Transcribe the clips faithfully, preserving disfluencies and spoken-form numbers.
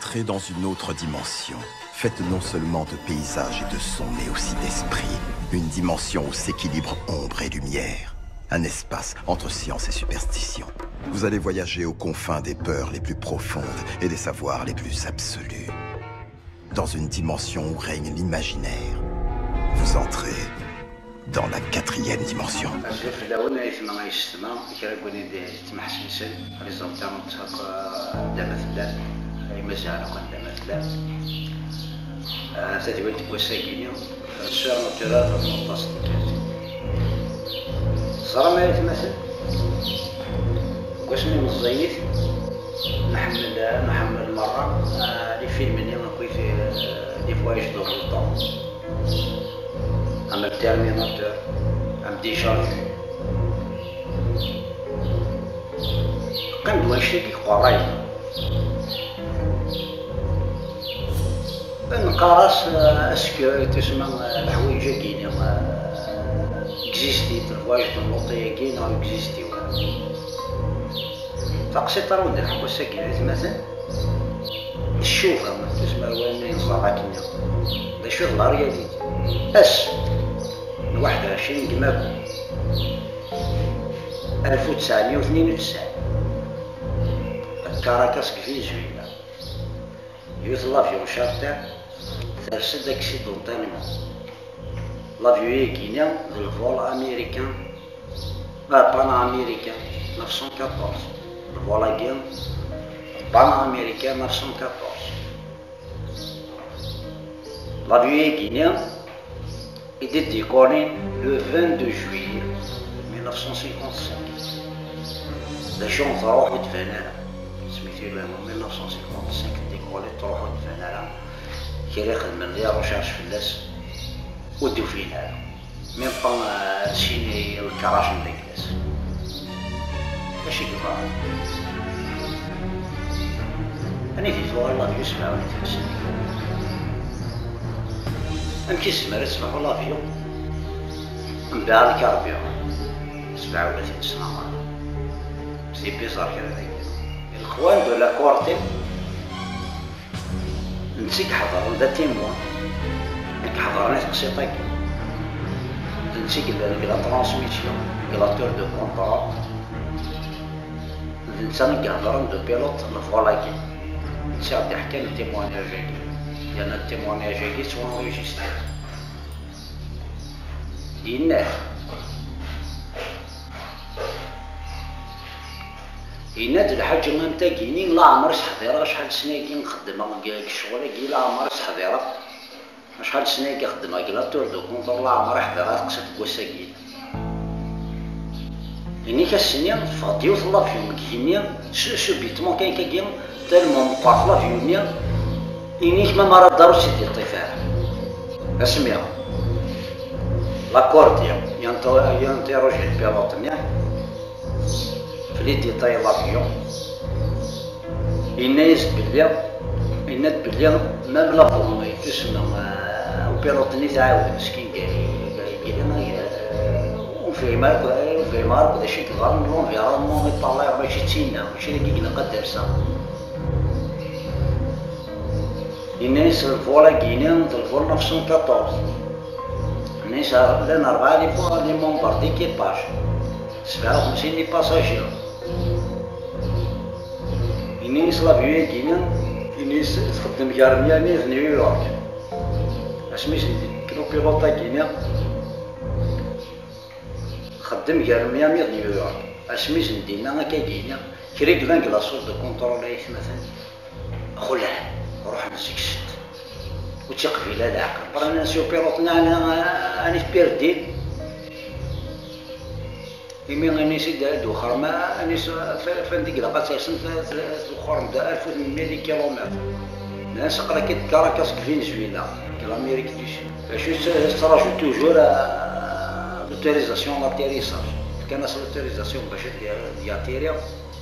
Entrez dans une autre dimension, faite non seulement de paysages et de sons, mais aussi d'esprit. Une dimension où s'équilibrent ombre et lumière. Un espace entre science et superstition. Vous allez voyager aux confins des peurs les plus profondes et des savoirs les plus absolus. Dans une dimension où règne l'imaginaire. Vous entrez dans la quatrième dimension. Azul fell-awen, ay aytma, ay yessetma, kra n win i d-, yettmeḥsisen, les internautes akk, anda ma tellam, ay imazan akk anda ma tellam. Ah, tadwilt n wass-agi-nni, sur naturel, aṭas n tedwilt. Teẓram ay atmaten? Deg wasmi meẓẓiyit, nḥemmel, nḥemmel merra, ah, les films-nni akkit, euh, les voyages dans le temps. Am le Terminator, am Déjà Vu. Qqim-d wannect-agi deg uqerray. Neqqar-as, euh, est-ce que tusma, euh, leḥwayeǧ-agi-nni, euh, existit, le voyage dans le temps-agi, neɣ ur existi ara? Taqsiṭ ara wen-d-nḥekku ass-agi, ay atmaten, d ccuba, tusma, wayen ay neẓra akken. D acu d la réalité? Ass n waḥed u ɛecrin deg Magu, alef u tesɛemya u tnin u tesɛin, Caracas deg Venezuela, yiwet n l'avion charter ters-d accidentellement. L'avion-agi-nni d le vol américain, ah, panaméricain neuf cent quatorze. Le vol-agi, panaméricain neuf cent quatorze. L'avion-agi-nni i d-idécollin le vingt-deux juillet mille neuf cent cinquante-cinq. D acu, truḥ ur d-tban ara. Asmi tili mille neuf cent cinquante-cinq décollin, truḥ ur d-tban ara. Kra i xedmen les recherches fell-as, ur d-ufin ara. Même pas, euh, signer le garage n Laglas. Acu i yeḍran? Anida i tuɣal l'avion sebɛa u ɛecrin? Amek i tezmer ad tebɛu l'avion mbeɛd le carburant? Sebɛa u ɛecrin sna. C'est bizarre kra dagi. Lexwan de la Corte d netta i iḥeḍren, d atimwan i iḥeḍren i teqsiṭ-agi. D netta i yellan deg la transmission, deg la tour de contrôle. D netta i iheḍren d upilote n le vol-agi. D netta i ɣ-d-iḥkan le témoignage-agi. Yerna le témoignage-agi yettwanregistré. Yenna-d, yenna-d lḥaǧa am tagini, leɛmer i s-ḥḍireɣ, acḥal snin-agi xeddmeɣ deg, deg ccɣel-agi, leɛmer i s-ḥḍireɣ. Acḥal snin-agi xeddmeɣ deg la tour de contrôle, leɛmer i ḥḍireɣ teqsiṭ n wass-agi. Ini-k ass-nni, teffeɣ-d yiwet n l'avion deg yigenni, su-, subitement kan kagi, tellement meqqret l'avion-nni, ini-k ma radar ur tt-id-yeṭṭif ara. Asmi la Corte i interroger le pilote-nni, في les détails l'avion. Yenna-yas belli, yenna-d belli même l'avion, tusma, euh, upilote-nni tɛawed, meskin, قال، قال، قال لنا، euh, ur fhimeɣ ara, ur fhimeɣ ara d acu i yeḍran, l'environnement i ṭṭalayeɣ mačči d tinna, mačči dagi i ilaq ad d-rseɣ. Yenna-yas le vol-agi-nni d le vol neuf cent quatorze. Yenna-yas llan rebɛa les membres d'équipage. Sebɛa u xemsin n passagers. Ini-as l'avion-agi-nni, ini-as txeddem gar Miami d New York. Asmi i sen-d-, le pilote-agi-nni txeddem gar Miami d New York. Asmi i sen-d-inna akka-agi-nni, kra yellan deg la tour de contrôle ay atmaten, xelɛen, ruḥen seg-sent. Ur tt-iqbil ara leɛqel. Qqaren-as i upilote-nni, ɛni, ɛni tpirdin? Imi anis i d-, d-wexxrem, anis f-, f-, anda i ilaq ad tersemt, t-, twexxrem-d alef u tmenmya kilomètres. Nnan-as aql-ak-id Caracas deg Venezuela, deg l'Amérique du Sud. Acu i tt-, tettraǧu toujours, euh, l'autorisation d'atterrissage. Fkan-as l'autorisation bac ad d-, d-yattiri.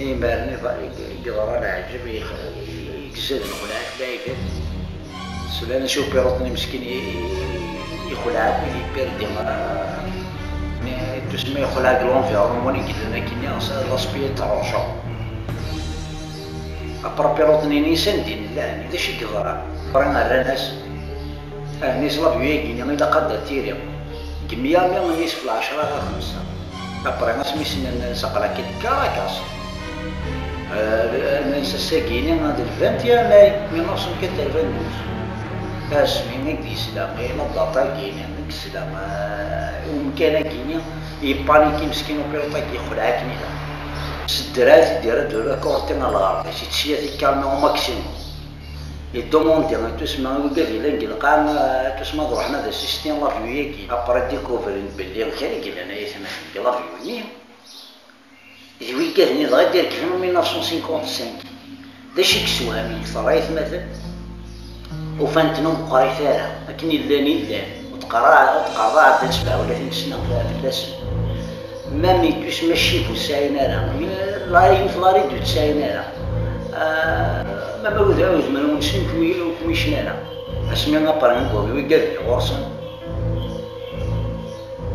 Imaren i ḍ-, i yeḍra leɛǧeb, i, i, i yezzad lxelɛa f lɛibad. Slan-as i upilote-nni meskin i, i, i, ixelleɛ akk, i d-yepperdi, ah, mi, tusma ixelleɛ deg l'environnement i yellan akkenni, s l'aspect étranger. Apṛapiluṭ-nni-nis anda i nella, ɛni d acu i yeḍran? Après rran-as, ɛni s l'avion-agi-nni ilaq ad d-tiri deg Miami, ɛni s f lɛecṛa ɣer xemsa. Après asmi s-nnan-as aql-ak-id deg Caracas. Euh, nnan-as ass-agi-nni d le vingt et un mai mille neuf cent quatre-vingt-douze. Asmi i d-yesla i la date-agi-nni, i yesla, euh, i umkan-agi-nni, yeppaniki meskin upiluṭ-agi, yexleɛ akken ilaq. Sedder-as-id, irra-d ula kurti ɣer lɣerba-s, yettesya tikalma au maximum. Yeddumunti, itusma i wigad yellan deg lqaɛa, itusma ad ruḥen ad assistin l'avion-agi. Après découvrin belli kra i yellan ay atmaten deg l'avion-nni. D wigad-nni dɣa i d-irekben en mille neuf cent cinquante-cinq. D acu i yessewhamen deg teḍra, ay atmaten? Ufan-ten ur meqqrit ara, akken i llan i llan, ur d-qqar ara, ur d-qqar ara ɛeddan sebɛa ula tin ssneɣ fell-asen. Même itusma ccib ur sɛin ara, la, yiwet la ride ur sɛin ara. Ah, même udem-nsen ur kem-, ur kem-icni ara. Asmi après i wwin wigad-nni ɣur-sen,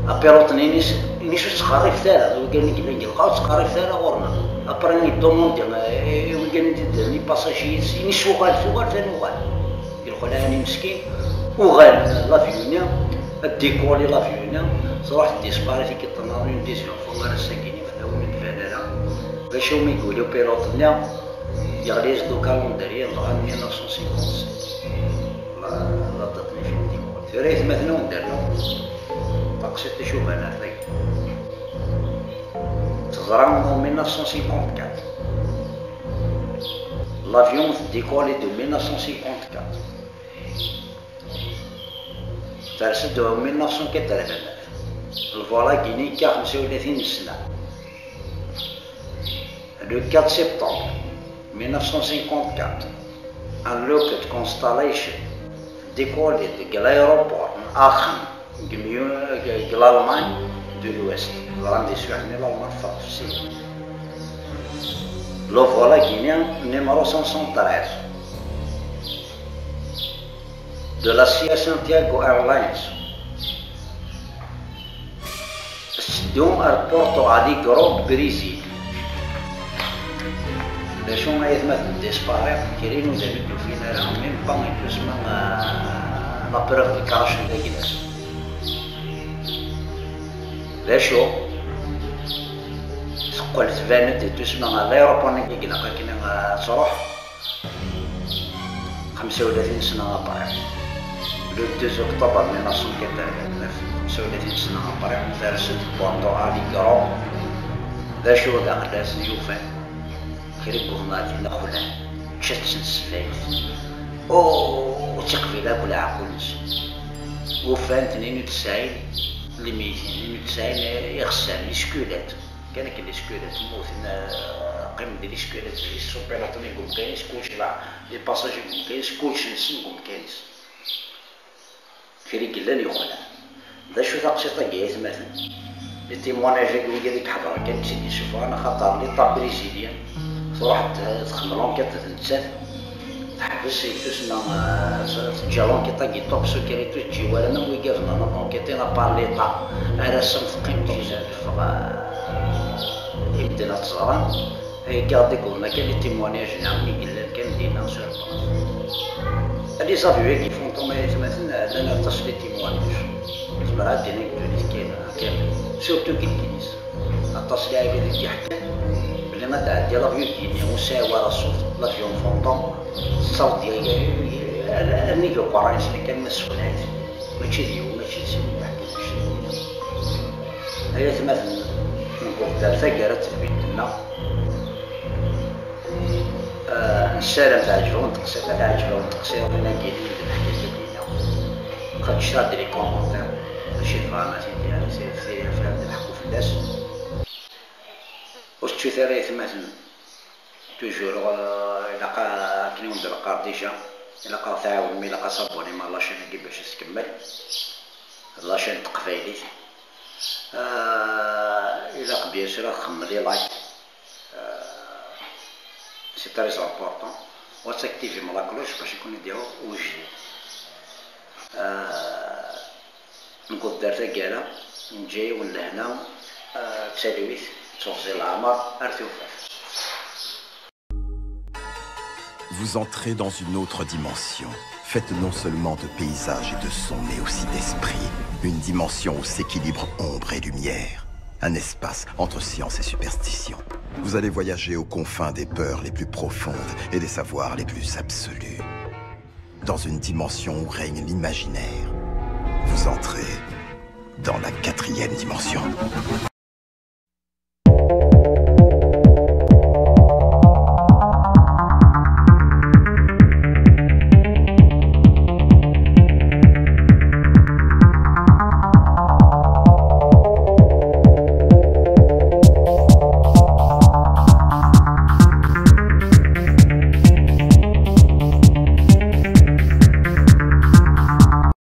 apiluṭ-nni inis, inis ur ttqerribet ara, wigad-nni yellan deg lqaɛa ur ttqerribet ara ɣur-neɣ. Après yeddumunti, eh, wigad-nni d-, d les passagers, inis uɣalet, uɣalet ad nuɣal. Di lxelɛa-nni meskin, uɣal l'avion-nni, ad décoller l'avion-nni, truḥ tdisparaît, i yeṭṭen une deuxième fois, ar ass-agi-nni, ma d win ur d-tban ara. D acu umi yuli upiluṭ-nni? Yeɣli-as-d ukalandri, dɣa mille neuf cent cinquante-sept. La, la date-nni fi d-yeqqel. Tura aytmaten a wen-d-rnuɣ taqsiṭ icuban ar tagi. Teḍra en mille neuf cent cinquante-quatre. L'avion décolle de mille neuf cent cinquante-quatre. Ters-d en mille neuf cent quatre-vingt-neuf. Lvol-agi-nni yekka xemsa u tlatin n ssna. Le quatre septembre mille neuf cent cinquante-quatre, un locked constellation décolle deg l'aéroport n Aachen, deg Mu-, deg l'Allemagne de l'Ouest. Ẓran di ssuḥ-nni l'Allemagne teffeɣ tefsi. Le vol-agi-nni, numéro cinq cent treize, de la CIA Santiago Airlines. Tetteddu ar Porto Alegre deg Brizil. D acu ay atmaten disparaît, kra n udam ur d-ufin ara, même pas itusma, euh, la preuve de crash n dagi d acu. D acu? Teqqel tban-d itusma ɣer l'aéroport-nni i ilaq akken ad truḥ. Xemsa u tlatin sna après. Le deux octobre mille neuf cent quatre-vingt-neuf, xemsa u tlatin sna après, ters-d Porto Alegre. D acu daxel-as yufan? Kra n wexnadi nexlan, ččat-ten tesfayt. Oh, ur ttiqbil akk leɛqul-nsen. Ufan-ten inu tesɛin, limitin, inu tesɛin ixessaren, les squelettes. Kan akken les squelettes mmuten, eh, qqimen di les squelettes, les sopiraten deg umkan-is, kullec la, les passagers deg umkan-is, kullec-nsen deg umkan-is. Kra i yellan yuxlan. D acu taqsiṭ-agi, ay atmaten? Les témoignages-agi, wigad i iḥeḍren kan i tt-id-yessufɣen, axaṭer l'État brésilien truḥ t-, txemmel enquête d nettat, teḥbes i tusma, eh, teǧǧa l'enquête-agi top secret, ur teǧǧi wara ma wigad n l'enquête, à part l'État, ar ass-a teqqim teffeɣ, eh, i medden ad tt-ẓren. Ay, garde-i gouvernement kan les témoignages-nni i yellan kan dinna sur place. Les avions-agi fantômes, ay atmaten, llan aṭas les témoignages. Zemreɣ ad d-iniɣ ddunit kan, kamel. Surtout deg Lgnis. Aṭas lɛibad i d-iḥkan belli ad d-tɛeddi l'avion-agi-nni ur sɛi wara ṣṣut, l'avion fantôme, tessaweḍ armi d uqerray-nsen kan ma ssexlaɛit. Mačči d yiwen, mačči d sin i d-iḥkan anect-agi. Ay atmaten, newweḍ-d ar taggara n tedwilt-nneɣ. Ah, nessaram teɛǧeb-awen teqsiṭ, ma teɛǧeb-awen teqsiṭ-agi-nni d leḥkayt-agi-nni. Xeǧǧet-aɣ-d les commentaires, acu tebɣam ad t-id-, ad t-id-, ad t-id-neḥku fell-as. Ur teččut ara ay atmaten. Toujours, euh, ilaq a-, akken i wen-d-neqqar déjà, ilaq ad ɣ-tɛawnem, ilaq ad tabonnim ar la chaîne-agi bac ad tkemmel. D la chaîne n teqbaylit. Euh, ilaq bien sûr ad txemmem les likes. Euh, c'est très important. U ad taktivim la cloche bac ad ken-id-yaweḍ ujdid. Euh, Newweḍ-d ar taggara, neǧǧa-yawen lehna, eh, d talwit, d teɣzi n leɛmer, ar tufat. Vous entrez dans une autre dimension, faite non seulement de paysages et de sons, mais aussi d'esprit. Une dimension où s'équilibrent ombre et lumière. Un espace entre science et superstition. Vous allez voyager aux confins des peurs les plus profondes et des savoirs les plus absolus. Dans une dimension où règne l'imaginaire. Vous entrez dans la quatrième dimension.